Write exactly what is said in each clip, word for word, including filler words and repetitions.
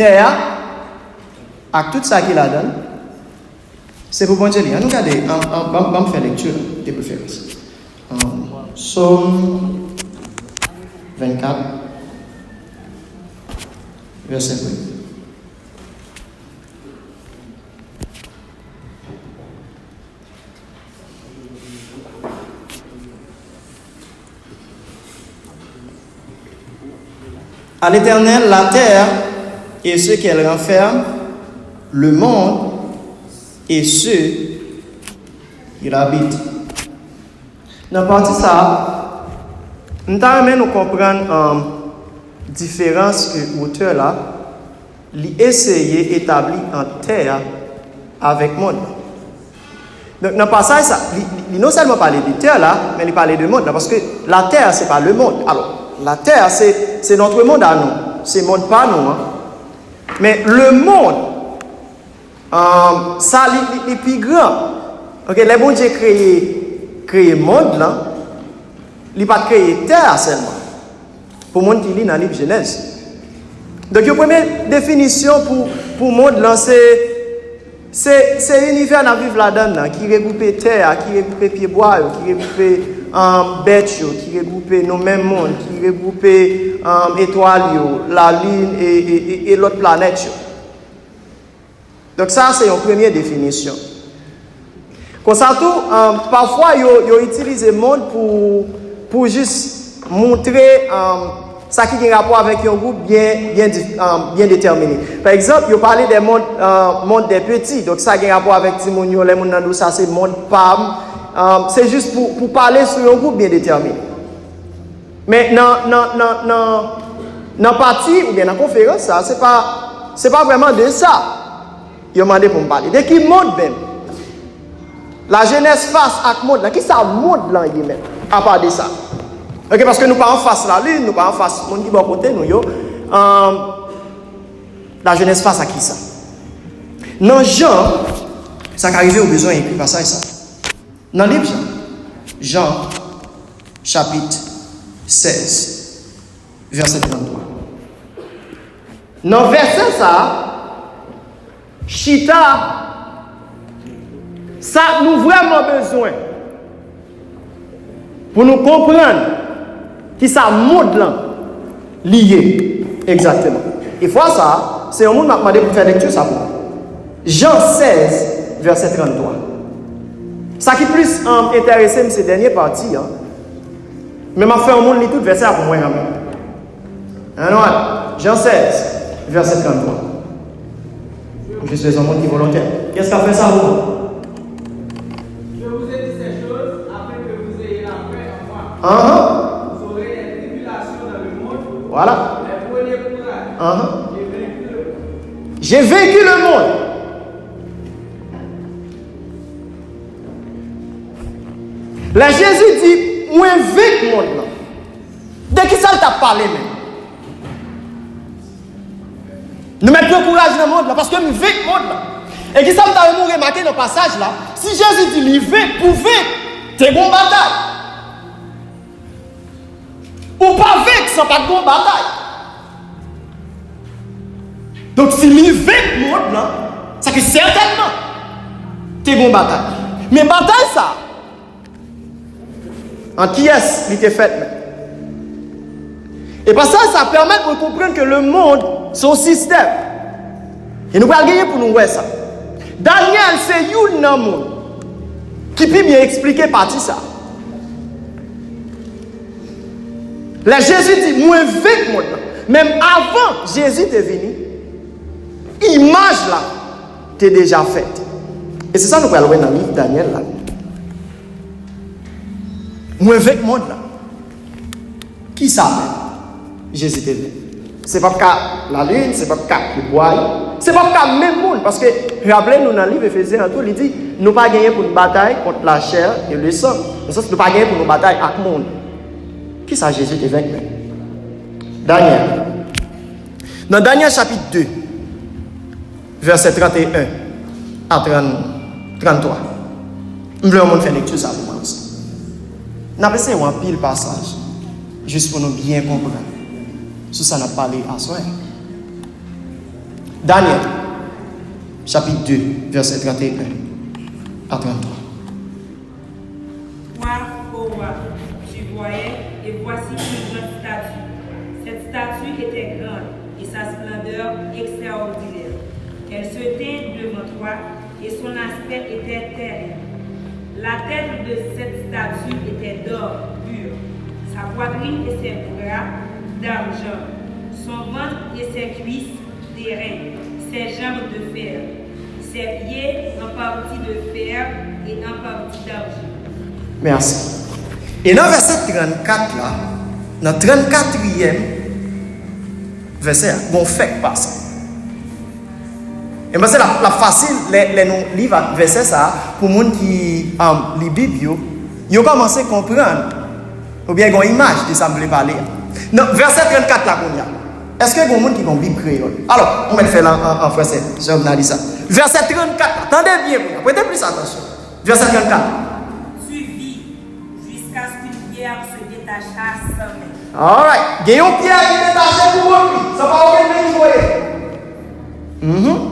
Latè a, ak tout sa ki ladan l, se pou Bondye li. Ann nou gade, an, an, ban, ban m fè lekti la, de preferans. An, Sòm vennkat, vèsè premye. À l'Éternel la terre et ce qu'elle renferme, le monde et ceux qui l'habitent. Nan pati sa a, m ta renmen nou konprann, um, diferans ke otè la, li eseye etabli ant tè a avèk mond lan. Donk, nan pasaj sa, li, li, li non sèlman pale de tè la, men li pale de mond lan, paske latè, se pa le monde. Alò, latè, se, se notre monde à nous, se mond pa nou an. Men le monde, um, sa, li, li, li pi gran. Ok, lè Bondye kreye, kreye mond lan, li pa t kreye tè a sèlman. Pou moun ki li nan liv Jenèz. Donk, yon premye definisyon pou, pou mond lan, se, se, se inivè n ap viv ladan l lan, ki regwoupe tè a, ki regwoupe pyebwa yo, ki regwoupe, um, bèt yo, ki regwoupe nou menm moun, ki regwoupe, um, etwal yo, lalin e, e, e, e lòt planèt yo. Donk, sa, se yon premye definisyon. Konsa tou, um, pafwa, yo, yo itilize mond pou, pou jis montre, um, sa ki gen rapò avèk yon gwoup byen, byen di-, um, byen detèmine. Pa egzanp, yo pale de mond, uh, monde des petits. Donk, sa gen rapò avèk timoun yo, lè moun nan di w sa se mond pa m. Um, se jis pou, pou pale sou yon gwoup byen detèmine. Men nan, nan, nan, nan, nan pati oubyen nan konferans sa, se pa, se pa vrèman de sa yo mande pou m pale. De ki mond menm? Lajenès fas ak mond lan. Kisa mond lan ye menm? Apa de sa. Ok, paske nou pa anfas lalin, nou pa anfas moun ki bò kote nou yo. Ahn, lajenès fas ak kisa? Nan Jan, sa ka rive ou bezwen ekri pasaj sa. Nan liv Jan, Jan, chapit sèz, vèsè tranntwa. Nan vèsè sa a, chita, sa nou vrèman bezwen pou nou konprann kisa mond lan li ye egzakteman. E fwa sa a, se yon moun m ap mande pou fè lekti sa pou mwen. Jan sèz, vèsè tranntwa. Sa ki plis, um, enterese m, se dènye pati a. Men m ap fè yon moun li tout vèsè a pou mwen kanmenm. Ann nou al. Jan sèz, vèsè tranntwa. M jis bezwen yon moun ki volontè. Kiyès k ap fè sa pou mwen? Je vous ai dit ces choses afin que vous ayez la paix en moi. Ahan. Vous aurez des tribulations dans le monde. Voilà. Mais prenez courage. Ahan. J'ai vaincu le monde. J'ai vaincu le monde. Lè Jezi di, "Mwen venk mond lan." De ki sa l t ap pale menm? Nou mèt pran kouraj nan mond lan, paske m venk mond lan. E ki sa m ta renmen w remake nan pasaj la? Si Jezi di li venk, pou venk, te gon batay. Ou pa venk san pa t gon batay. Donk, si li venk mond lan, sa ke sètènman, te gon batay. Men batay sa, an kiyès li te fèt menm? E pasaj sa pèmèt nou konprann ke lemonn se yon sistèm. E nou pral genyen pou nou wè sa. Danyèl se youn nan moun ki pi byen eksplike pati sa. Lè Jezi di, "Mwen venk mond lan," menm avan Jezi te vini, imaj la te deja fèt. E se sa nou pral wè nan liv Danyèl la. "Mwen venk mond lan." Kisa menm Jezi te venk? Se p ap ka lalin, se p ap ka pyebwa yo, se p ap ka menm moun, paske raple nou nan liv Efezyen an tou, li di, nou pa genyen pou n batay kont lachè e lesan. Nan sans, nou pa genyen pou nou batay ak moun. Kisa Jezi te venk menm? Danyèl. Nan Danyèl chapit de, vèsè trannteyen a trann, tranntwa. M vle yon moun fè lekti sa pou mwen osi. N ap eseye wè anpil pasaj, jis pou nou byen konprann sou sa n ap pale aswè. Danyèl, chapit de, vèsè trannteyen a tranntwa. Toi, ô roi, tu voyais, et voici une grande statue. Cette statue était grande, et sa splendeur extraordinaire. Elle se tint devant toi, et son aspect était terrible. La tête de cette statue était d'or pur, sa poitrine et ses bras d'argent, son ventre et ses cuisses d'airain, ses jambes de fer, ses pieds en partie de fer et en partie d'argile. Mèsi. E nan vèsè trannkat la, nan trannkatriyèm vèsè a, gon fè k pase. E m panse l ap, l ap fasil lè, lè nou li va-, vèsè sa a pou moun ki, um, li Bib yo, yo kòmanse konprann oubyen gen yon imaj de sa m vle pale a. Nan vèsè trannkat la kounye a, èske gen yon moun ki gen yon Bib kreyòl? Alò, ou mèt fè l an, an, an fransè, jan m nan li sa. Vèsè trannkat la, tande byen kounye a, prete plis atansyon. Vèsè trannkat. Tu vis jusqu'à ce qu'une pierre se détacha sans main. Alright. Gen yon pyè ki detache pou wòch li, san pa okenn men ki voye. Mhm.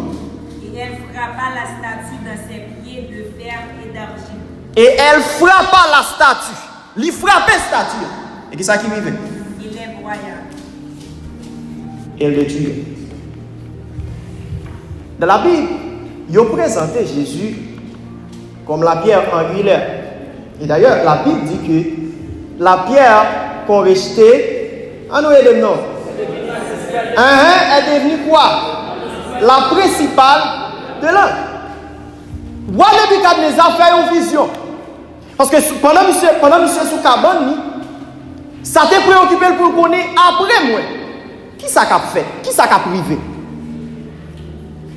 Et elle frappa la statue dans ses pieds de fer et d'argile. Et elle frappa la statue. Li frape estati a. E kisa ki rive? Il est broyable. Et elle le tue. Dans la Bible, yo prezante Jezi kòm la pierre angulaire. Et d'ailleurs, la Bible dit que la pierre qu'on rejetait, an nou ede m non? Hein, est devenue quoi? La principale de l'angle. Wa Nebikadneza fè yon vizyon. Paske sou, pandan misye, pandan misye sou kabann li, sa te preokipe l pou l konnen apre mwen. Kisa k ap fèt? Kisa k ap rive?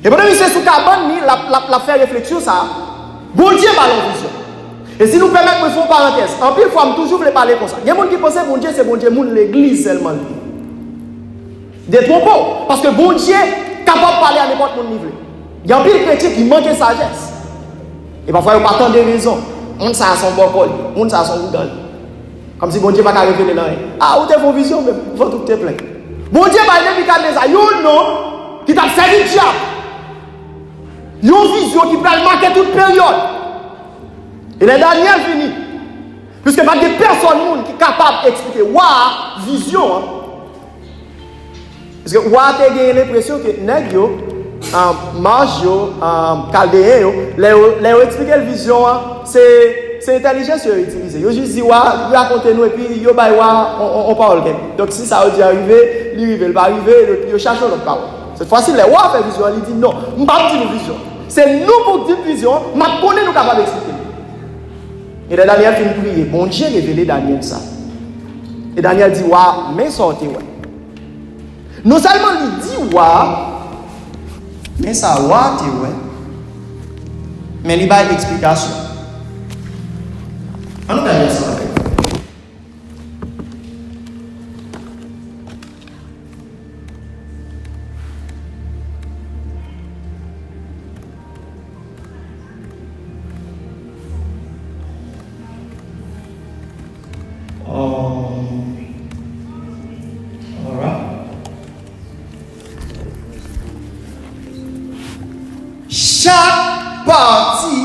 E pandan misye sou kabann li, l ap, l ap, l ap fè refleksyon sa a, Bondye ba l yon vizyon. E si nou pèmèt mwen fè yon parantèz, anpil fwa m toujou vle pale konsa. Gen moun ki panse Bondye se Bondye moun legliz sèlman l ye. Detwonpe w, paske Bondye kapab pale a nenpòt moun li vle. Gen anpil kretyen ki manke sajès. E pafwa yo pa tande rezon. Moun sa a se yon bòkò li, moun sa a se yon ougan li. Kòmsi Bondye pa ka revele l anyen. A, ou te fè yon vizyon, men vant ou te plen. Bondye bay Nebikadneza yon nonm ki t ap sèvi dyab. Yon vizyon ki pral make tout peryòd. E lè Danyèl vini, piske pa t gen pèsòn moun ki kapab eksplike wa a vizyon an, Paske wa a te genyen lenpresyon ke nèg yo, ah, Maj yo, ah, Kaldeyen yo, lè yo, lè yo eksplike l vizyon an, se, se entèlijans yo yo itilize. Yo jis di wa, rakonte nou, epi yo bay wa a on, on, on pawòl kèk. Donk, si sa yo di a rive, li rive, li pa rive, yo, yo chache yon lòt pawòl. Sèt fwa si, lè wa a fè vizyon an, li di, "Non, m p ap di nou vizyon. Se nou pou k di m vizyon an, m ap konnen nou kapab eksplike l." E lè Danyèl fin priye, Bondye revele Danyèl sa. E Danyèl di wa a, "Men sa w te wè." Non sèlman li di wa a, men sa wa a te wè, men li bay eksplikasyon. Ann nou gade ansanm avè m. Um, alright. Chak pati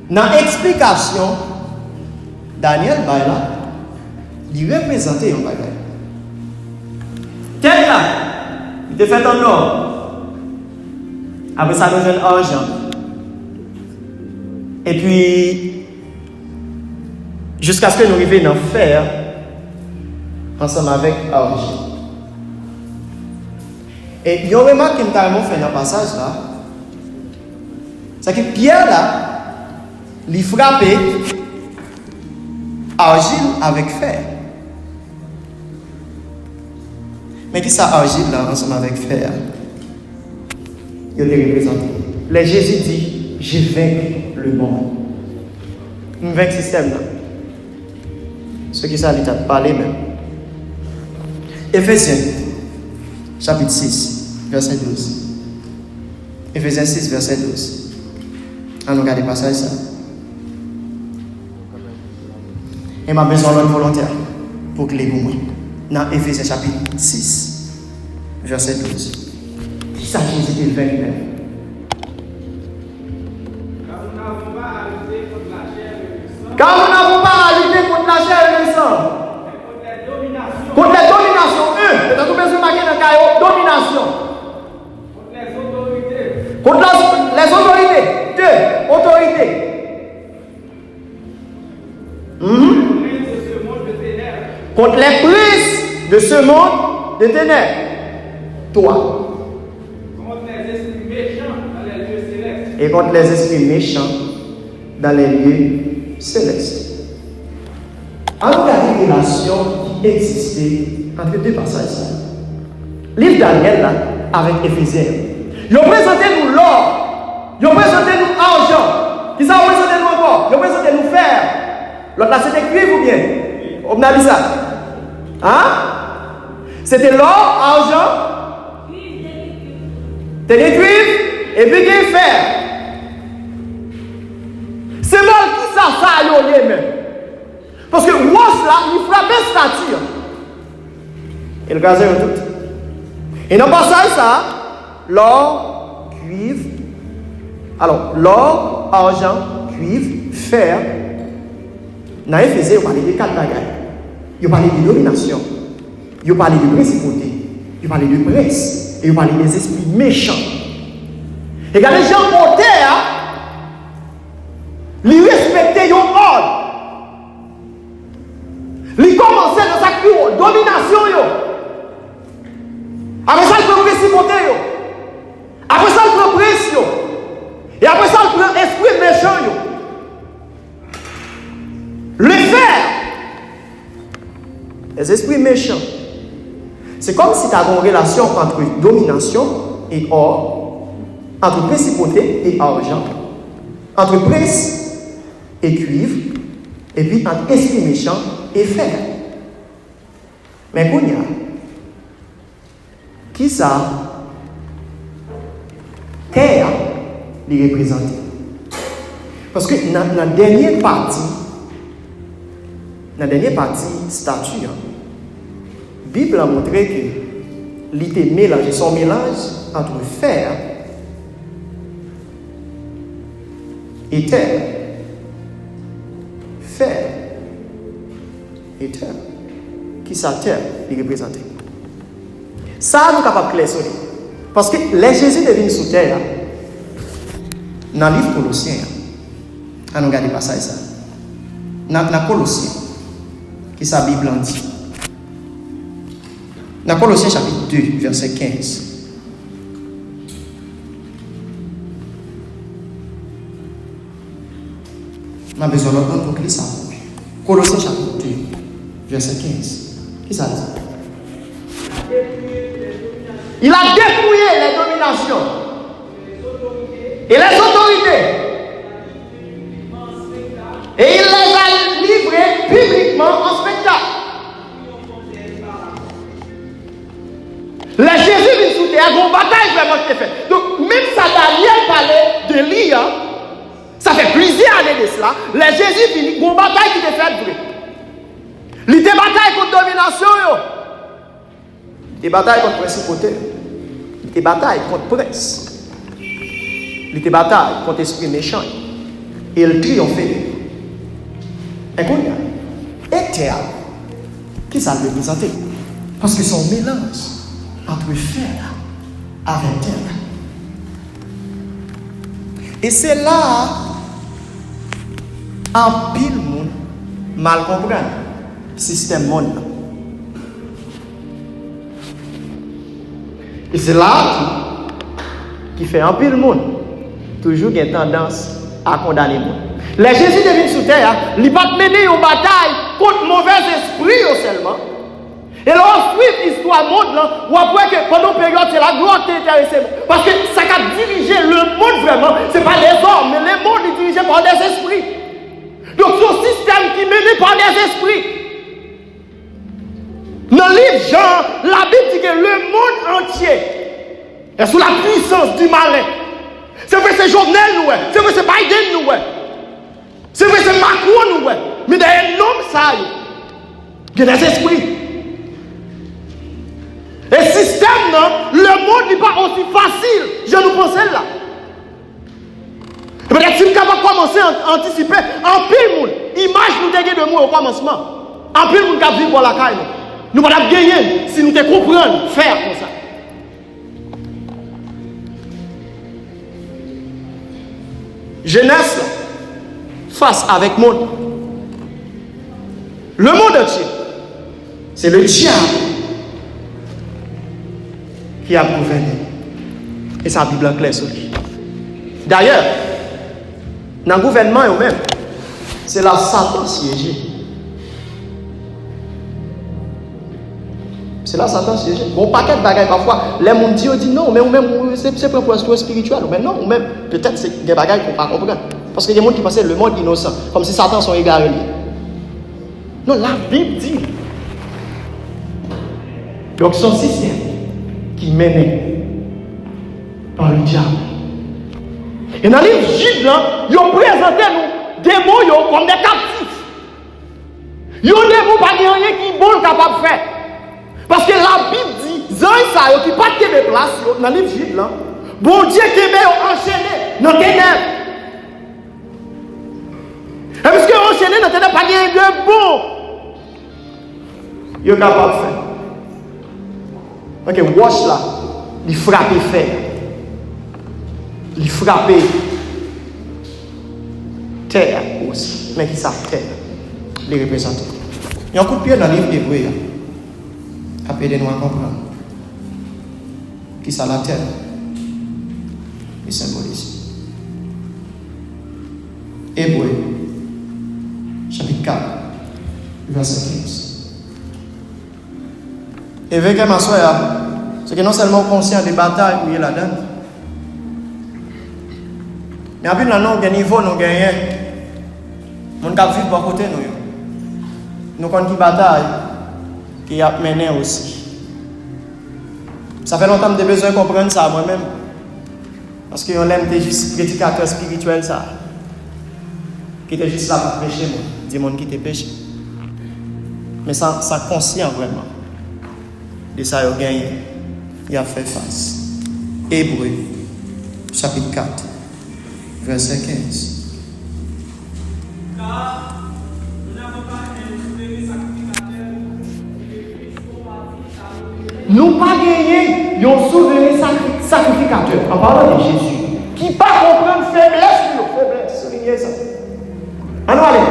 nan eksplikasyon Danyèl bay la, li reprezante yon bagay. Tèt la, li te fèt an nò. Apre sa, nou jwenn ajan. Epi, jiskaske nou rive nan fè ansanm avèk ajan. E yon remak ke m ta renmen w fè nan pasaj la, se ke pyè la, li frape ajil avèk fè. Men kisa ajil la ansanm avèk fè a yo te reprezante? Lè Jezi di, "Je vainc le monde." M venk sistèm nan. Se kisa li t ap pale menm? Efezyen, chapit sis, vèsè douz. Efezyen sis, vèsè douz. Ann nou gade pasaj sa. E m ap bezwen yon lòt volontè pou k li pou mwen. Nan Efezyen chapit sis, Vèsè douz. Kisa Jezi te venk menm? Car nous n'avons pas à lutter contre la chair et le sang. Car nous n'avons pas à lutter contre la chair et le sang. Contre les dominations. Contre les dominations, un. Petèt ou bezwen make nan kay ou, dominasyon. Contre les autorités. Contre les, les autorités. Deux. Autorité. Mhm. Contre les princes de ce monde de ténèbres. Contre les princes de ce monde de ténèbres. Trois. Contre les esprits méchants dans les lieux célestes. Et contre les esprits méchants dans les lieux célestes. Ann gade relasyon ki egziste ant de pasaj sa yo. Liv Danyèl la avèk Efezyen yo. Yo prezante nou lò, yo prezante nou ajan. Kisa yo prezante nou ankò? Yo prezante nou fè. Lòt la se te kwiv oubyen? Ou m nan di sa? Hein? Se te lò, ajan, te gen kwiv, epi gen fè. Senbòl kisa sa yo ye menm? Paske wòch la, li frape estati a. E l kraze yo tout. E nan pasaj sa, lò, kwiv, alò, lò, ajan, kwiv, fè, nan Efezyen, yo pale de kat bagay. Yo pale de dominasyon. Yo pale de prensipalite. Yo pale de prens. E yo pale de zespri mechan. E gade jan otè a, li respekte yon òd. Li kòmanse nan sa k pi wo, dominasyon yo. Apre sa, l pran prensipalite yo. Apre sa, l pran prens yo. E apre sa, l pran espri mechan yo. Le fer, les esprits méchants. Se kòmsi ta gen yon relasyon ant dominasyon e òr, ant prensipalite e ajan, ant prens e kwiv, epi ant espri mechan e fè. Men kounye a, kisa tè a li reprezante? Paske nan, nan dènye pati, nan dènye pati estati a, Bib la montre ke li te melanje, se yon melanj ant fè e tè. Fè e tè. Kisa tè li reprezante? Sa a nou kapab klè sou li. Paske lè Jezi te vin sou tè a, nan liv Kolosyen an, ann nou gade pasaj sa. Nan, nan Kolosyen, kisa Bib lan di? Nan Kolosyen chapit de, vèsè kenz. M ap bezwen lòt moun pou k li sa pou mwen. Kolosyen chapit de, vèsè kenz. Kisa l di? Il a dépouillé les dominations et les autorités, et il les a livrées publiquement en spectacle. Lè Jezi vin sou tè a, gen yon batay vrèman ki te fèt. Donk, menm sa Danyèl pale de li a, sa fè plizyè ane de sila, lè Jezi vini, gen yon batay ki te fèt vre. Li te batay kont dominasyon yo. Li te batay kont prensipalite. Li te batay kont prens. Li te batay kont espri mechan yo. E l triyonfe de yo. E kounye a, e tè a, kisa l reprezante? Paske se yon melanj ant fè a avèk tè a. E se la a anpil moun mal konprann sistèm monn nan. E se la a tou ki fè anpil moun toujou gen tandans a kondane moun. Lè Jezi te vin sou tè a, li pa t mennen yon batay kont movèzespri yo sèlman. E lè w ap swiv istwa mond lan, w ap wè ke pandan yon peryòd, se laglwa ki te enterese moun. Paske sa k ap dirije lemonn vrèman, se pa lèzòm, men lemonn li dirije pa dèzespri. Donk, se yon sistèm ki mennen pa dèzespri. Nan liv Jan, Labib di ke lemonn antye est sous la puissance du malin. Se vre se Jovenel nou wè, se vre se Biden nou wè, se vre se Macron nou wè, men dèyè nonm sa yo, gen dèzespri. E sistèm nan, lemonn, li pa osi fasil jan nou panse l la. E petèt si m kapab kòmanse an- antisipe, anpil moun, imaj nou te gen de mwen okòmansman, anpil moun k ap viv bò lakay nou, nou pa t ap genyen l si nou te konprann fè a konsa. Jenès la fas avèk mond. Le monde entier, se le diable ki ap gouvène. E sa Bib la klè sou li. Dayè, nan gouvènman yo menm, se la Satan syeje. Se la Satan syeje. Gon pakèt bagay pafwa, lè moun di yo di non, men ou menm, ou, se, se pran pòz twò espirityèl, men non, ou menm, petèt se gen bagay ke w pa konprann. Paske gen moun ki panse lemonn inosan, kòmsi Satan se yon egare li ye. Non, Labib di. Donk, se yon sistèm ki mennen pa le diable. E nan liv Jid lan, yo prezante nou demon yo kòm de kaptif. Yon demon pa gen anyen ki bon l kapab fè. Paske Labib di, zanj sa yo ki pa t kenbe plas yo nan liv Jid lan, Bondye kenbe yo anchene nan tenèb. E piske yo anchene nan tenèb, pa gen anyen de bon yo kapab fè. Ok, wòch la, li frape fè a. Li frape tè a osi. Men ki sa tè a li reprezante? Yon kout pye nan liv Ebre a ap ede nou a konprann ki sa latè li senbolize. Ebre, chapit kat, vèsè kenz. E venkè m aswè a, se ke non sèlman w konsyan de batay ou ye ladan l, men anpil nan nou gen nivo nou genyen, moun k ap viv bò kote nou yo. Nou konn ki batay ke y ap mennen osi. Sa fè lontan m te bezwen konprann sa mwen menm. Paske yon lè m te jis predikatè espirityèl sa a, ki te jis la pou preche moun, di moun kite peche. Men san, san konsyan vrèman de sa yo genyen, y ap fè fas. Ebre, chapit kat, vèsè kenz. Nou pa genyen yon souveren sakri-, sakrifikatè, an palan de Jezi, ki pa konprann feblès nou yo. Feblès, soulinye sa. Ann ale.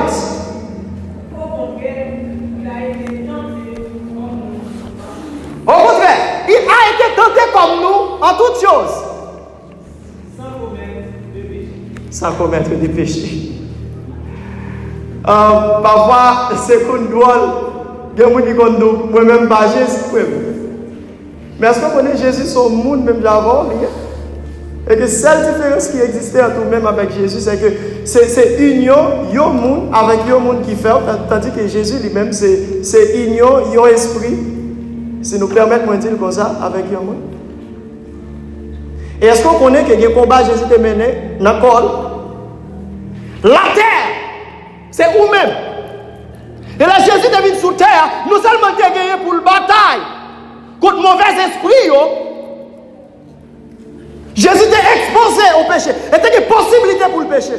Okontrè, il a été tenté comme nous en toutes choses. Sans commettre de péché. Euh, pafwa, se konn dwòl, gen moun ki konn di w, mwen menm pa Jezi, frè m. Men èske w konnen Jezi se yon moun menm jan avè w, li ye? E ke sèl diferans ki egziste ant ou menm avèk Jezi, se ke se, se inyon yon moun avèk yon moun ki fè w, tan-, tandi ke Jezi li menm se, se inyon yon espri, si nou pèmèt mwen di l konsa, avèk yon moun. E èske w konnen ke gen konba Jezi te mennen nan kò l? Latè, se ou menm. E lè Jezi te vin sou tè a, non sèlman l te genyen pou l batay kont movèzespri yo, Jezi te ekspoze o peche. E te gen posiblite pou l peche.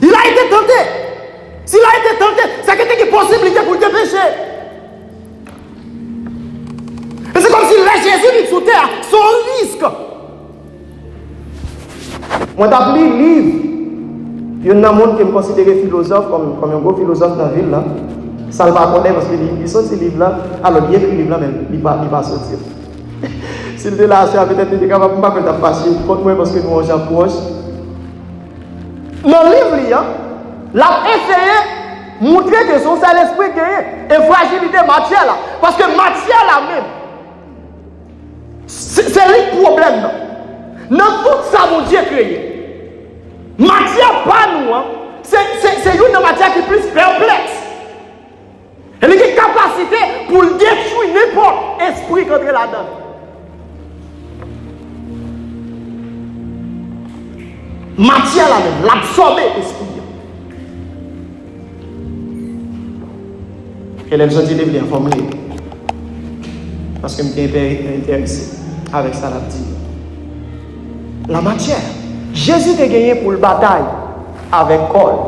Il a été tenté. S'il a été tenté, se ke te gen posiblite pou l te peche. E se kòmsi lè Jezi vin sou tè a, se yon risk. Mwen t ap li liv youn nan moun ke m konsidere filozòf, kòm, kòm yon gwo filozòf nan vil la. Sa l pa konnen, paske li, li soti liv la, alò, li ekri liv la, men li pa, li pa soti l. Si l te la aswè a, petèt li te kapab, m pa kwè l t ap fache kont mwen, paske nou yon jan pwòch. Nan liv li an, l ap eseye montre ke se yon sèl espri k genyen e frajilite matyè la. Paske matyè la menm, se, se li k pwoblèm nan. Nan tout sa Bondye kreye, matyè pa nou an, se, se, se youn nan matyè ki plis pèplèks. E li gen kapasite pou l detwi nenpòt espri k antre ladan l. Matyè la menm, l absòbe espri an. E lè l soti, li vle enfòme. Paske m te enterese avèk sa l ap di. Lamatyè. Jezi te genyen pou l batay avèk kò l.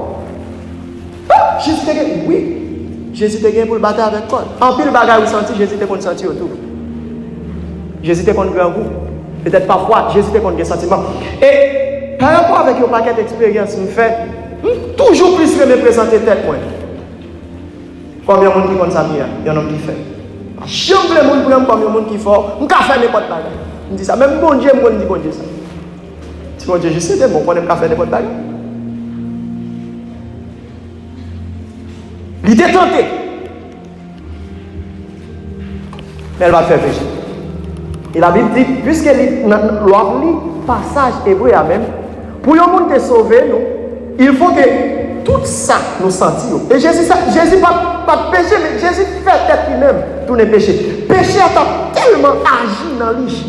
Ah, Jezi te gen, wi. Jezi te gen pou l batay avèk kò l. Anpil bagay ou santi, Jezi te konn santi yo tou. Jezi te konn grangou. Petèt pafwa, Jezi te konn gen santiman. E parapò avèk yon pakèt eksperyans m fè, m toujou plis renmen prezante tèt mwen kòm yon moun ki konn sa m ye a, yon nonm ki fè. Pa janm vle moun pran m kòm yon moun ki fò, m ka fè nenpòt bagay. M di sa, menm Bondye, m konn di Bondye sa. Si Bondye jis ede m, ou konnen m ka fè nenpòt bagay. Li te tante. Men l pa t fè peche. E Labib di, piske li, nan, lè w ap li pasaj Ebre a menm, pou yon moun te sove nou, il faut que tout sa nou santi yo. E Jezi, sa, Jezi pa, pa t peche, men Jezi fè tèt li menm tounen peche. Peche a t ap tèlman aji nan li.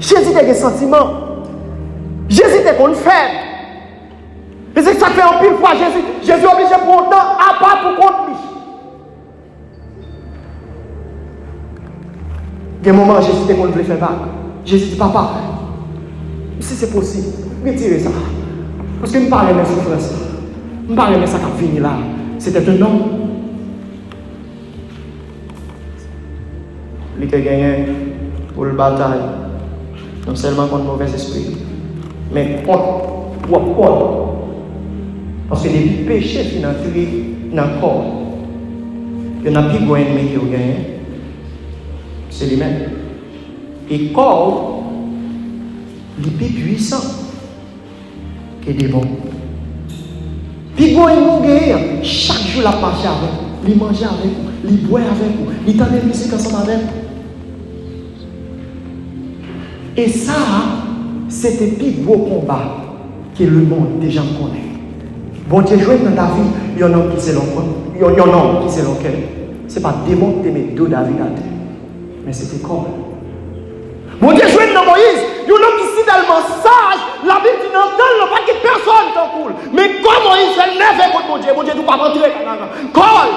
Jezi te gen santiman. Jezi te konn fèb. E se sa k fè anpil fwa Jezi, Jezi oblije pran yon tan apa pou kont li. Gen moman Jezi te konn vle fè vag. Jezi di, "Papa, si se posib, retire sa. Paske m pa renmen soufrans la. M pa renmen sa k ap vini la." C'était un homme. Li te genyen pou l batay non sèlman kont movèzespri, men kont pwòp kò l. Paske depi peche fin antre nan kò w, youn nan pi gwo ènmi ke w genyen, se li menm. E kò w, li pi pwisan ke demon. Pi gwo ènmi w genyen an, chak jou l ap mache avèk ou, li manje avèk ou, li bwè avèk ou, li tande mizik ansanm avèk ou. E sa a, se te pi gwo konba ke lemonn te janm konnen. Bondye jwenn nan David yon nonm ki selon kò, yon, yon nonm ki selon kè l. Se pa demon ki te met do David atè, men se te kò l. Bondye jwenn nan Moyiz yon nonm ki sitèlman saj, Labib di nan tan l lan pa t gen pèsòn tankou l. Men kò Moyiz fè l nève kont Bondye. Bondye di, "W p ap antre Kanaran." Kò l.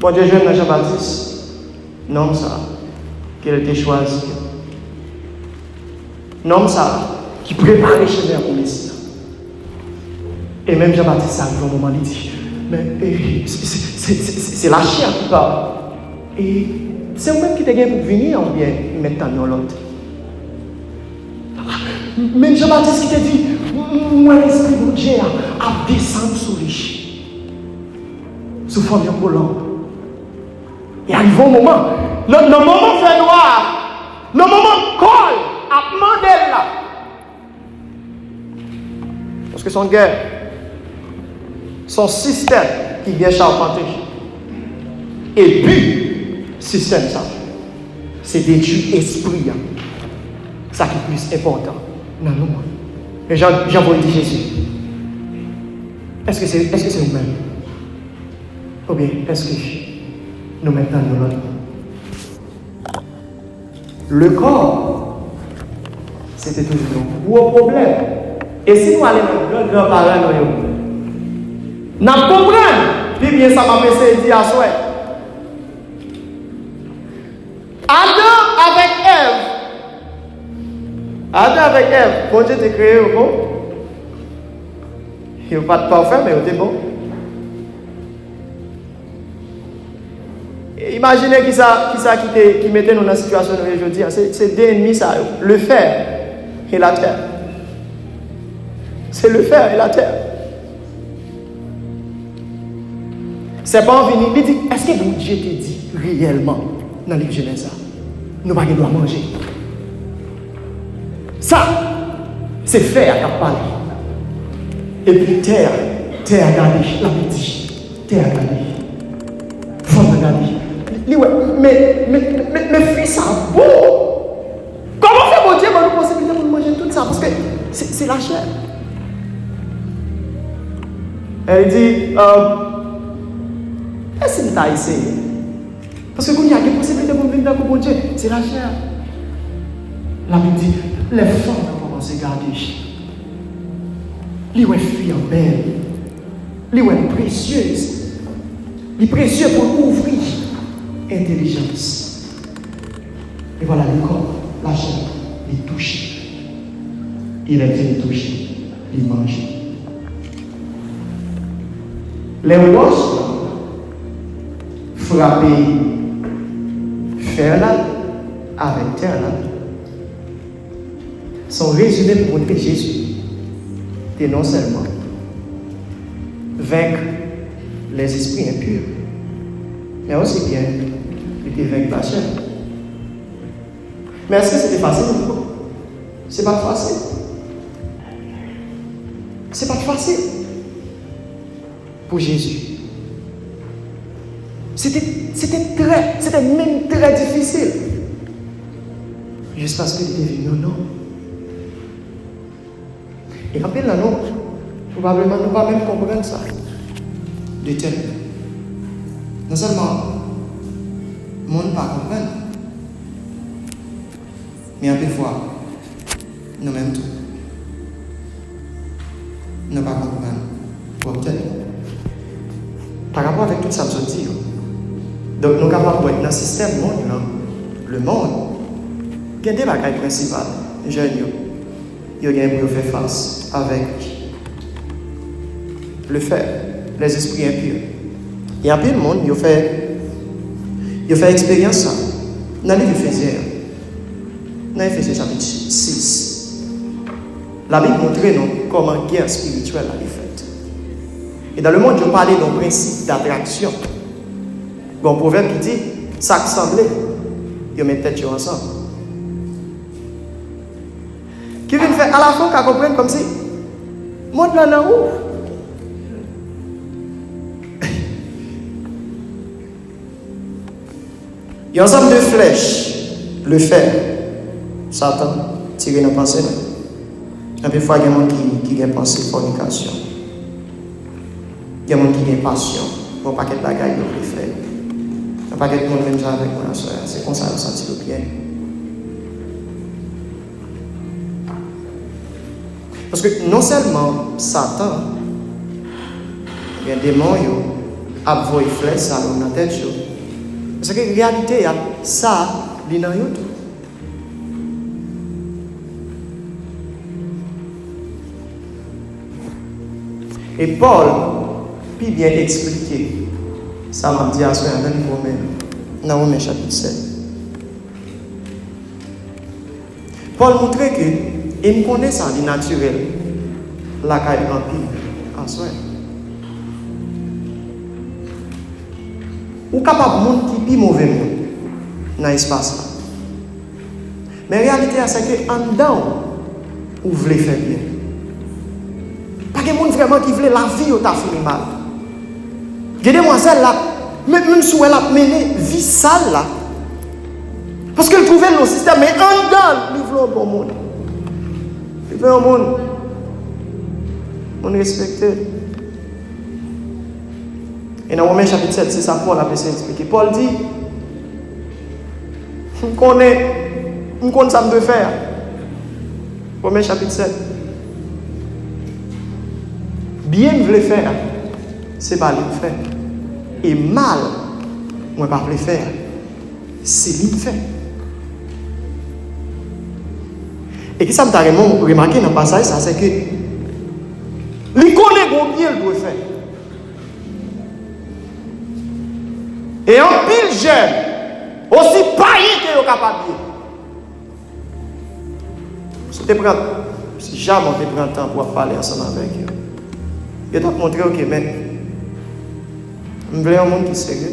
Bondye jwenn nan Jan Batis, nonm sa a ke l te chwazi. Nonm sa a ki prepare chemen an pou Mesi a. E menm Jan Batis sa rive yon moman, li di, "Men, e, se, se lachè ki pa. E se ou menm ki te gen pou vini an, oubyen m mèt tann yon lòt?" Menm Jan Batis ki te di, "M, m wè Lespri Bondye a ap desann sou li, sou fòm yon kolonb." E a rive yon moman, nan, nan moman fènwa a, nan moman kò l ap mande l la, paske se yon gè, se yon sistèm ki byen chapante. E bi sistèm sa, se detwi espri a. Sa ki plis enpòtan nan nou an. Men Jan, Jan Pòl di Jezi, "Èske se, èske se ou menm? Oubyen èske nou mèt tann yon lòt moun?" Lekò, se te toujou yon gwo pwoblèm. E si nou ale nan gran gran paran nou yo, n ap konprann pi byen sa m ap eseye di aswè. Adan avèk Èv. Adan avèk Èv, Bondye te kreye yo bon. Yo pa t pafè, men yo te bon. E imajine kisa, kisa ki te, ki mete nou nan sitiyasyon nou ye jodi a. Se, se de ènmi sa yo, le fer et la terre. Se le fer et la terre. Sèpan an vini, li di, "Èske Bondye te di reyèlman nan liv Jenèz la, nou pa gen dwa manje?" Sa, se fè a k ap pale. Epi tè a, tè a gade, Labib di, tè a gade. Fanm nan gade. Li wè, men, men, men, men fwi sa bon. Kòman fè Bondye ban nou posiblite pou nou manje tout sa? Paske se, se lachè. E li di, um, e si m ta eseye? Paske kounye a gen posiblite pou m vin tankou Bondye. Se lachè a. Labib di, lè fanm nan kòmanse gade, li wè fi an bèl. Li wè l presyez. Li presye pou l ouvri entelijans. E vwala, li kò, lachè, li touche. E lè l fin touche, li manje. Lè wòch la frape fè la avèk tè la, se yon rezime pou montre Jezi te non sèlman venk lèzespri enpi, men osi byen li te venk lachè. Men èske se te fasil? Non. Se pa t fasil. Se pa t fasil pou Jezi. Se te, se te trè, se te menm trè difisil. Jis paske li te vin yon nonm. E anpil nan nou, pwobableman, nou pa menm konprann sa. De tèt nou. Non sèlman moun pa konprann, men anpil fwa, nou menm tou, nou pa konprann pwòp tèt nou. Pa rapò avèk tout sa m sot di yo. Donk, nou kapab wè nan sistèm mond lan, lemonn, gen de bagay prensipal jèn yo, yo gen pou yo fè fas avèk le fè, lèzespri enpi. E anpil moun, yo fè, yo fè eksperyans sa nan liv Efezyen an. Nan Efezyen chapit sis, Labib montre nou kòman gè espirityèl la li fèt. E dans le monde, yo pale de yon prensip datraksyon. Gen yon pwovèb ki di, sa k sanble, yo met tèt yo ansanm. Ki vin fè, alafwa, w ka konprann kòmsi mond lan nan ou. Yon ansanm de flèch, le fè, Satan tire nan panse nou. Anpil fwa, gen moun ki, ki gen panse fònikasyon. Gen moun ki gen pasyon. Gen yon pakèt bagay yo vle fè. Yon pakèt moun menm jan avèk mwen aswè a. Se konsa yo santi yo byen. Paske non sèlman Satan, gen demon yo ap voye flèch sa yo nan tèt yo, paske reyalite a, sa, li nan yo tou. E Pòl pi byen eksplike sa m ap di aswè a nan liv Women, nan Women chapit sèt. Pòl montre ke, e m konnen sa, li natirèl lakay anpil aswè. Ou kapab moun ki pi move moun nan espas la. Men reyalite a, se ke anndan w, ou vle fè byen. Pa gen moun vrèman ki vle lavi yo ta fini mal. Gen demwazèl la, men, menm si w wè l ap mennen vi sal la, paske l twouve l nan sistèm, men anndan l, li vle yon bon moun. Li vle yon moun, moun respekte l. E nan Women chapit sèt, se sa Pòl ap eseye eksplike. Pòl di, m konnen, m konn sa m dwe fè a. Women chapit sèt. Byen m vle fè a, se pa li m fè. E mal, mwen pa vle fè a, se li m fè. E kisa m ta renmen w remake nan pasaj sa, se ke li konnen gon byen l dwe fè. E anpil jèn, osi payen ke yo kapab ye, si w te pran, si jamè w te pran tan pou w ap pale ansanm avèk yo, yo t ap montre w ke, men, m vle yon moun ki serye.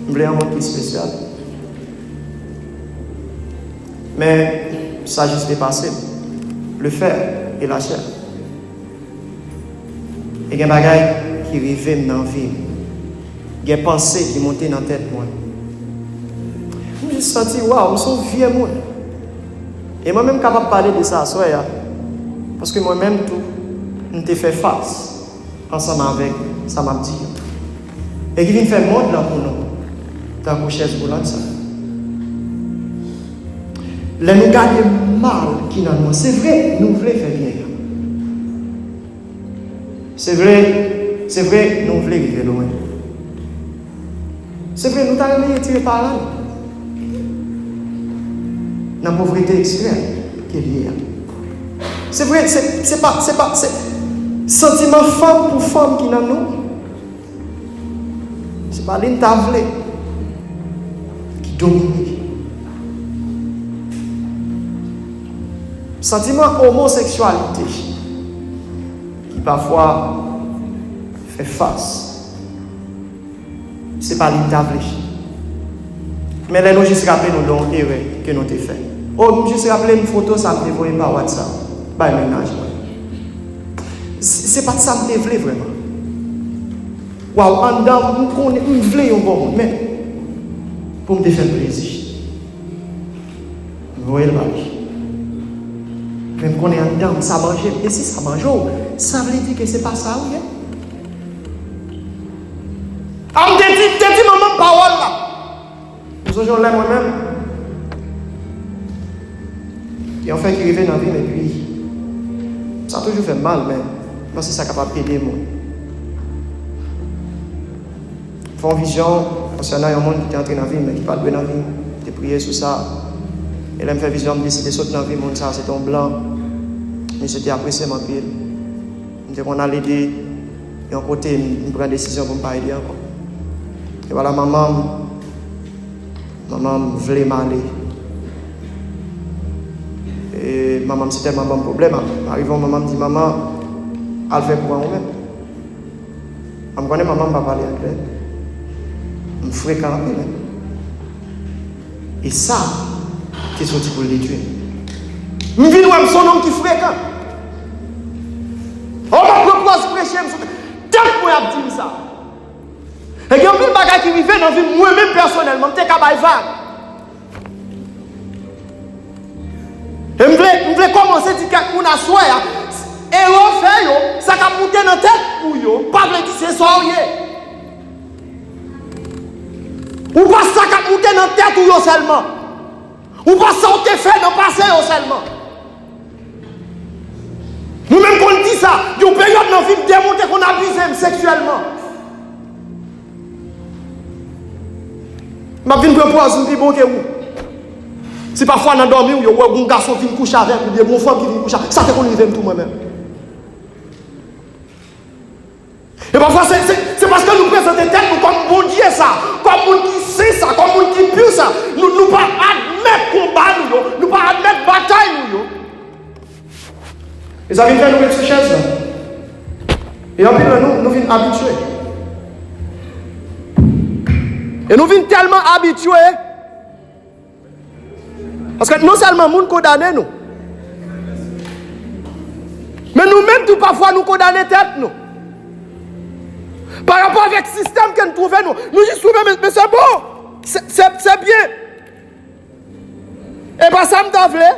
M vle yon moun ki espesyal. Men, sa jis depase m. Le fè e lachè. E gen bagay ki rive m nan vi m. Gen panse ki monte nan tèt mwen. M jis santi, waw, m se yon vye moun. E mwen menm kapab pale de sa aswè a. Paske mwen menm tou, m te fè fas ansanm avèk sa m ap di yo. E ki vin fè mond lan pou nou, tankou chèz woulant sa. Lè nou gade mal ki nan nou an, se vre, nou vle fè byen. Se vre, se vre, nou vle rive lwen. Se vre, nou ta renmen retire paran nou nan povrete ekstrèm ke l ye a. Se vre, se, se pa, se pa, se santiman fanm pou fanm ki nan nou. Se pa li n ta vle ki domine. Santiman omoseksyalite ki pafwa fè fas, se pa li n ta vle. Men lè nou jis raple nou de yon erè ke nou te fè. O, m jis raple m foto sa m te voye pa WhatsApp bay mennaj mwen. Se, se pa t sa m te vle vrèman. Waw, anndan m, m konnen m vle yon bon moun, men pou m te fè l plezi, m voye l ba li. Men m konnen anndan m, sa manje m. E si sa manje w, sa vle di ke se pa sa ou ye. A, m te di, m te di manman m pawòl la. M sonje yon lè mwen menm, gen yon fè ki rive nan vi m, epi sa toujou fè m mal, men m panse sa kapab ede moun. M fè yon vizyon konsènan yon moun ki te antre nan vi m, men ki pa t dwe nan vi m. M te priye sou sa. E lè m fè vizyon an, m deside sot nan vi moun sa, se te yon blan. Misye te apresye m anpil. M te konn al ede yon kote, m, m pran desizyon pou m pa ede ankò. E vwala manman m, manman m vle m ale. E manman m si tèlman ban m pwoblèm, a, arive yon moman m di, "Manman, al fè kou an ou menm." M konnen manman m pa pale anglè. M frekan anpil, men. E sa te soti pou l detwi m. M vin wè m se yon nonm ki frekan. O, m ap pran pòz preche, m sou tèt mwen ap di m sa. E gen anpil bagay ki rive nan vi m, mwen menm pèsonèlman, m te ka bay vag. E m vle, m vle kòmanse di kèk moun aswè a, erè w fè yo, sa k ap moute nan tèt ou yo, pa vle di se sa w ye. Ou pa sa k ap moute nan tèt ou yo sèlman. Ou pa sa w te fè nan pase yo sèlman. Mwen menm konn di sa, yon peryòd nan vi m, dèmon te konn abize m seksyèlman. M ap vin pran pòz m pi bon ke ou. Si pafwa nan dòmi w, yo wè yon gason vin kouche avèk ou, oubyen yon fanm ki vin kouche, sa te konn rive m tou mwen menm. E pafwa, se, se, se paske nou prezante tèt nou kòm Bondye sa, kòm moun ki sen sa, kòm moun ki pi sa. Nou, nou pa admèt konba nou yo, nou pa admèt batay nou yo. E sa vin fè nou ret sou chèz la. E anpil nan nou, nou vin abitye. E nou vin tèlman abitye, paske non sèlman moun kondane nou, men nou menm tou pafwa nou kondane tèt nou. Pa rapò avèk sistèm ke n twouve nou, nou jis twouve, men, men se bon, se, se, se byen. E pa sa m ta vle.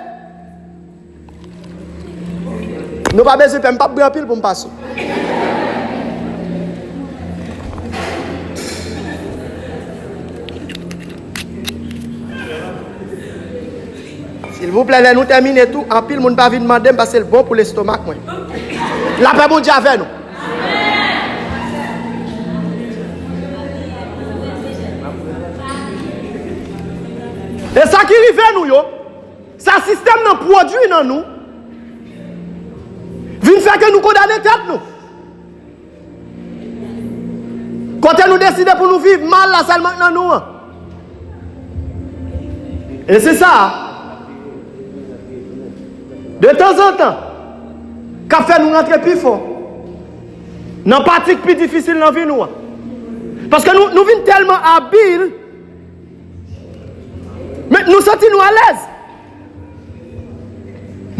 Nou pa bezwen pè, m p ap bri anpil pou m pase. Silvouplè, lè nou tèmine tou, anpil moun pa vin mande m paske l bon pou lestomak mwen. Lapè Bondye avè nou. E sa ki rive nou yo, sa sistèm nan pwodui nan nou, vin fè ke nou kondane tèt nou. Kote nou deside pou nou viv, mal la sèlman k nan nou an. E se sa, de tanzantan, k ap fè nou rantre pi fon nan pati k pi difisil nan vi nou an. Paske nou, nou vin tèlman abil, men nou santi nou alèz.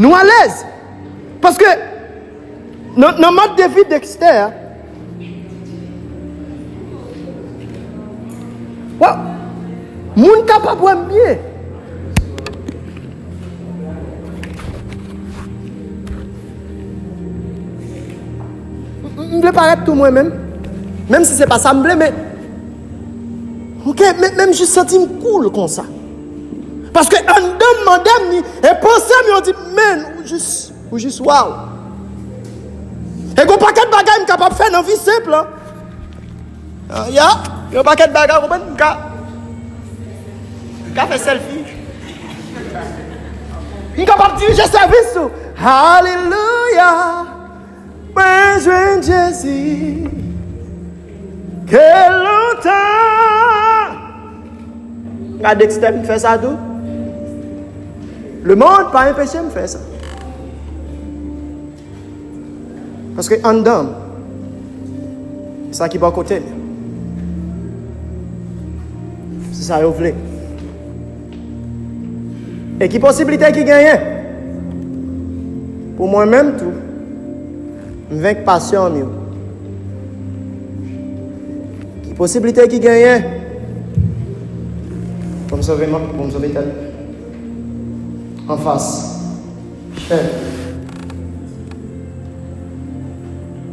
Nou alèz. Paske nan, nan mòd de vi Dexter a, wa, moun kapab wè m byen. M, m vle parèt tou mwen menm. Menm si se pa sa m vle, men, oke, men, men m jis santi m cool konsa. Paske anndan m mande m ni, e panse m yo di, "Man, ou jis, ou jis waw." E gen yon pakèt bagay m kapab fè nan vi senp lan. Ah, ya, gen yon pakèt bagay, w konprann, m ka, m ka fè sèlfi. M kapab dirije sèvis tou. Alelouya. Mwen jwenn Jezi. Ke lontan. Gade Dexter, m fè sa tou. Lemonn pa enpeche m fè sa. Paske anndan m, sa ki bò kote m, se sa yo vle. E ki posiblite ki genyen pou mwen menm tou, m venk pasyon m yo? Ki posiblite ki genyen pou m sove, pou m sove tèt anfas chè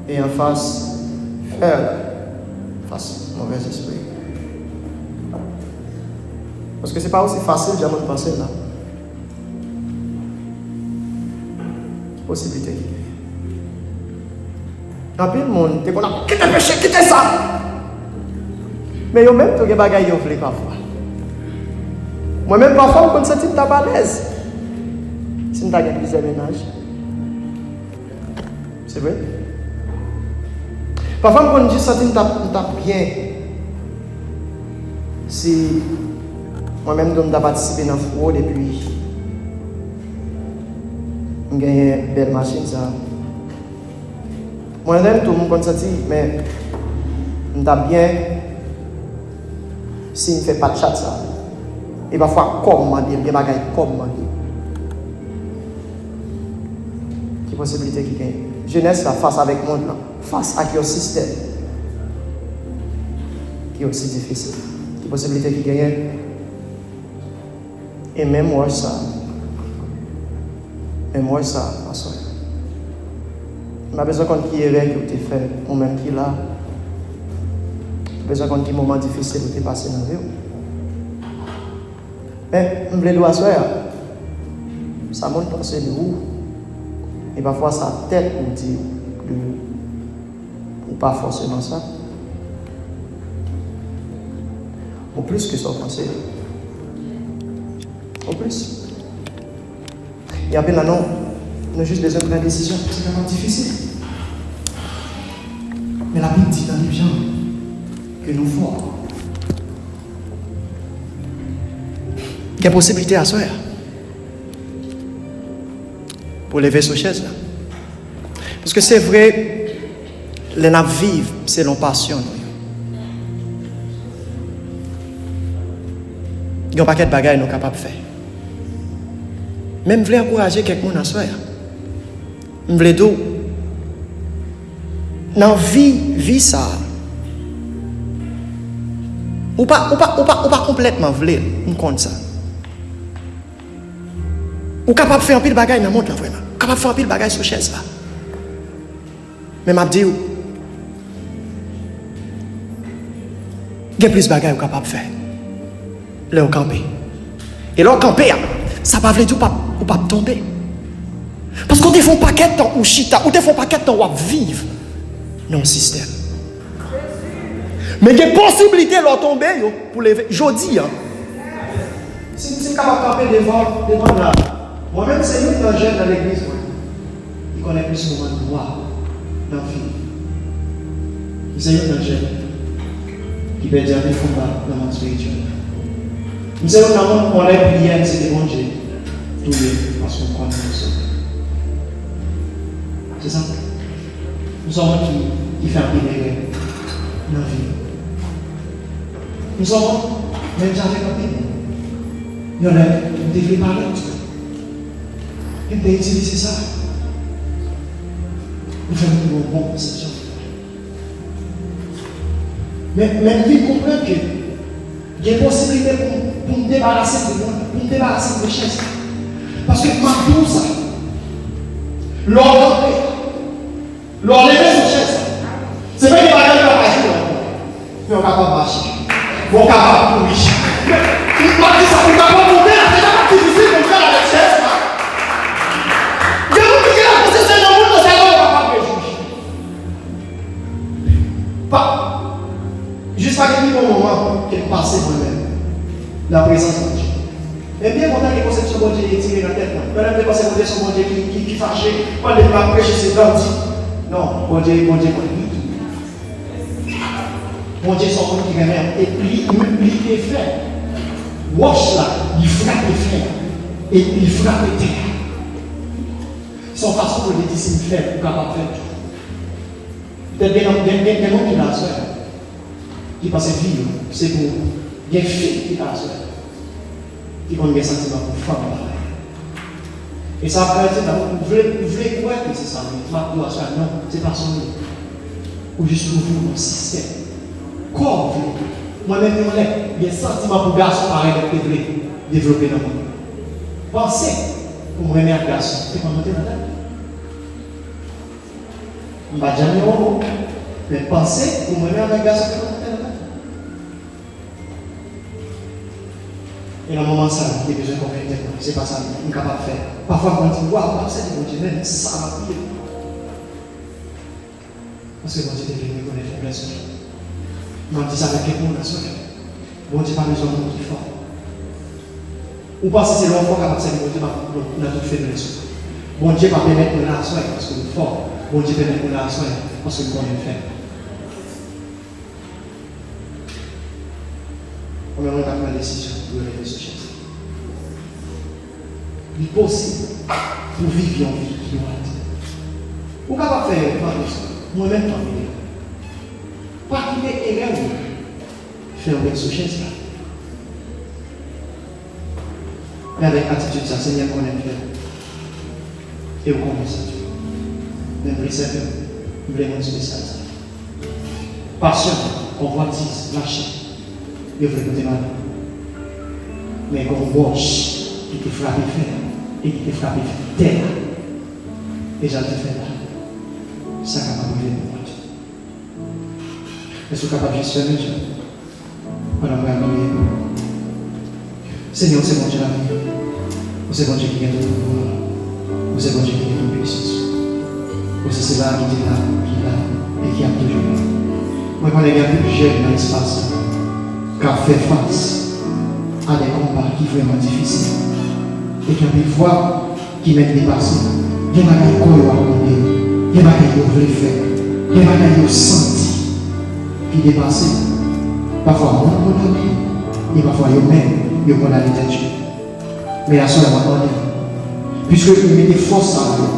e anfas fè la, fas movèzespri? Paske se pa osi fasil jan moun panse l la. Ki posiblite ki genyen? Anpil moun te konn ap kite peche, kite sa. Men yo menm tou gen bagay yo vle pafwa. Mwen menm pafwa m konn santi m t ap alèz si m ta gen plizyè mennaj. Se vre? Pafwa m konn jis santi m t ap, m t ap byen si mwen menm tou m ta patisipe nan fwod epi m genyen bèl machin sa. Mwen menm tou, m konn santi, men m t ap byen si m fè pa tchat sa. E pafwa kò m mande m, gen bagay kò m mande m. Ki posiblite ki genyen? Jenès la fas avèk mond lan, fas ak yon sistèm ki osi difisil. Ki posiblite ki genyen? E menm wòch sa, menm wòch sa, aswè. M pa bezwen konn ki erè ke w te fè, ou menm ki la. M pa bezwen konn ki moman difisil ou te pase nan vi w. Men, m vle di w aswè a, sa moun panse de ou, e pafwa sa tèt ou di de ou, ou pa fòseman sa. Ou plis ke sa w panse. Ou plis. E anpil nan nou, nou jis bezwen pran desizyon. Se vrèman difisil. Men Labib di nan liv Jan ke nou fò. Gen posiblite aswè a pou leve sou chèz la. Paske se vre, lè n ap viv selon pasyon nou yo, gen yon pakèt bagay nou kapab fè. Men m vle ankouraje kèk moun aswè a. M vle di w, nan vi, vi sa a, ou pa, ou pa, ou pa, ou pa konplètman vle l, m konn sa. Ou kapab fè anpil bagay nan mond lan vrèman. Ou kapab fè anpil bagay sou chèz la. Men m ap di w, gen plis bagay ou kapab fè lè w kanpe. E lè w kanpe a, sa pa vle di w p ap, ou p ap tonbe. Paske w te fè yon pakèt tan ou chita, ou te fè yon pakèt tan w ap viv nan yon sistèm. Men gen posiblite lè w tonbe yo pou leve. Jodi a, si, si m kapab kanpe devan, devan w la, mwen menm se youn nan jèn nan legliz mwen ki konnen plis moman nwa nan vi m. M se youn nan jèn ki pèdi anpil konba nan mond espirityèl la. M se youn nan moun konnen priyè m se te Bondye touye paske m konnen m sove. Se sa. M se yon moun ki, ki fè anpil erè nan vi m. M se yon moun, menm jan avèk anpil moun, yon lè m te vle parèt, e m te itilize sa pou fè m rive yon bon konsepsyon. Men, men m vin konprann ke gen posiblite pou, pou m debarase m de mond, pou m debarase m de chèz. Paske m ap di w sa, lè w kanpe, lè w leve sou chèz la, se pa gen bagay ki pa ka jwenn ou ankò. Men w kapab mache. Men w kapab kouri. Men, m ap di sa, ou kapab monte la, se pa difisil pou m fè l avèk chèz la. Gen moun ki gen la posesyon nan moun nan sèlman yo kapab rejwi. Jis pa gen pi bon moman ke m pase mwen menm nan prezans Bondye. Men m byen kontan gen konsepsyon Bondye retire nan tèt mwen. Pandan m te panse Bondye se yon Bondye ki, ki, ki fache, pandan m ap preche se bandi. Non, Bondye, Bondye konn li tou. Bondye se yon moun ki renmen, e li, li te fè wòch la, li frape fè a, e li frape tè a. Se yon fason pou l di si m fè l, ou kapab fè l tou. Petèt gen, gen, gen, gen moun ki la aswè a, ki panse vi yo se pou gen fi ki la aswè a, ki konn gen santiman pou fanm parèy. E sa ap fè di la, ou vle, ou vle kwè ke se sa l ye. M ap di w aswè a, non, se pa sa w ye. Ou jis louvri yon sistèm. Kò w vle. Mwen menm yon lè, gen santiman pou gason parèy lè te vle devlope nan mwen. Panse pou m renmen ak gason, te konn monte nan tèt mwen. M pa t janm yon homo, men panse pou m renmen avèk gason te konn monte nan tèt mwen. E nan moman sa a, m te bezwen konvenk tèt mwen, se pa sa m kapab fè. Pafwa, mwen di, waw, m ap sèvi Bondye, men se sa m ap priye. Paske Bondye te vle m rekonèt feblès mwen. M ap di sa avèk kèk moun aswè. Bondye pa bezwen moun ki fò. Ou panse se lè w fò w kapab sèvi Bondye, pa nan tout feblès ou. Bondye pa pèmèt mwen la aswè paske m fò. Bondye pèmèt mwen la aswè paske m konnen m fèb. Konbyen moun k ap pran desizyon pou yo leve sou chèz? Li posib pou w viv yon vi ki dwat. Ou kapab fè erè, pa bezwen. Mwen menm, m ap fè erè. Pa kite erè w fè w ret sou chèz la. Men avèk atitid sa, Senyè, m konnen m fèb. E w konnen sa tou. Men m vle sèvi w. M vle moun espesyal sa. Pasyon, konvwatiz, lachè, yo vle pote m ale. Men gen yon wòch ki te frape fè a e ki te frape tè a. E jan l te fè la, sa kapab rive pou mwen tou. Èske w kapab jis fèmen je w? Pandan m pral priye. Senyè, ou se Bondye lavi. Ou se Bondye ki gen tout pouvwa. Ou se Bondye ki gen tout pwisans. Ou se sila a ki te la, ki la, e ki ap toujou la. Mwen konnen gen anpil jèn nan espas la k ap fè fas a de konba ki vrèman difisil. E gen anpil fwa, ki mèt depase. Gen bagay kò yo ap mande, gen bagay yo vle fè, gen bagay yo santi ki depase. Pafwa moun kondane yo, e pafwa yo menm, yo kondane tèt yo. Men aswè a, m ap mande w, piske ou mete fòs sa a,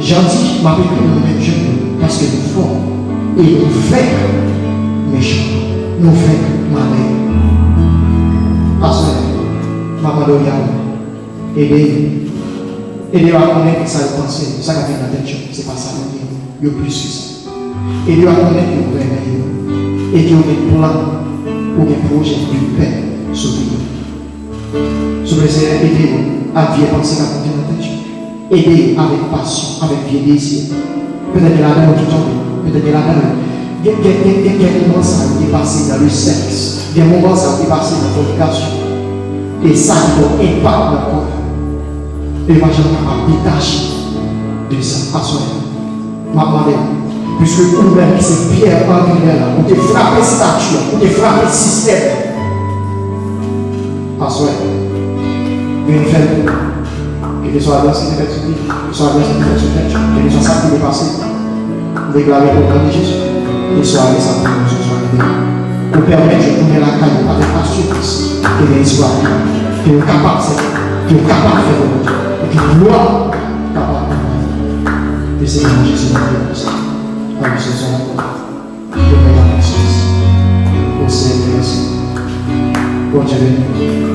jan di, m ap ekri nan men jèn yo, paske nou fò, e nou venk mechan, nou venk malè. Aswè a, m ap mande w, Yahweh, ede yo. Ede yo a konnen ke sa yo panse, sa k ap vin nan tèt yo, se pa sa yo ye. Yo plis ke sa. Ede yo a konnen ke ou renmen yo e ke ou gen plan, ou gen pwojè de pè sou vi yo. Souple, Senyè, ede yo ak vye panse k ap monte nan tèt yo. Ede yo avèk pasyon, avèk vye dezi. Petèt gen ladan yo ki tonbe, petèt gen ladan yo. Gen, gen, gen, gen, gen moman sa yo te pase nan le sèks. Gen moman sa yo te pase nan fònikasyon. E sa gen yon enpak nan kò yo. E yo pa janm kapab detache de sa. Aswè a, m ap mande w, piske ou menm ki se pyè angilè la, ou te frape estati a, ou te frape sistèm nan. Aswè a, vin fè l. Kèlkeswa gras ki te fèt sou li, kèlkeswa gras ki te fèt sou tèt yo, kèlkeswa sa ki te pase, m deklare o non de Jezi, ke swa ale sa pou nou, swa ale. Ou pèmèt yo tounen lakay yo avèk asirans ke gen espwa, ke yo kapab sèvi, ke yo kapab fè volonte, e ke glwa kapab anvayi. Ke Senyè Jezi nan konsa. Amen. Yo mèt avèk sans. O Senyè, mèsi. Bondye beni.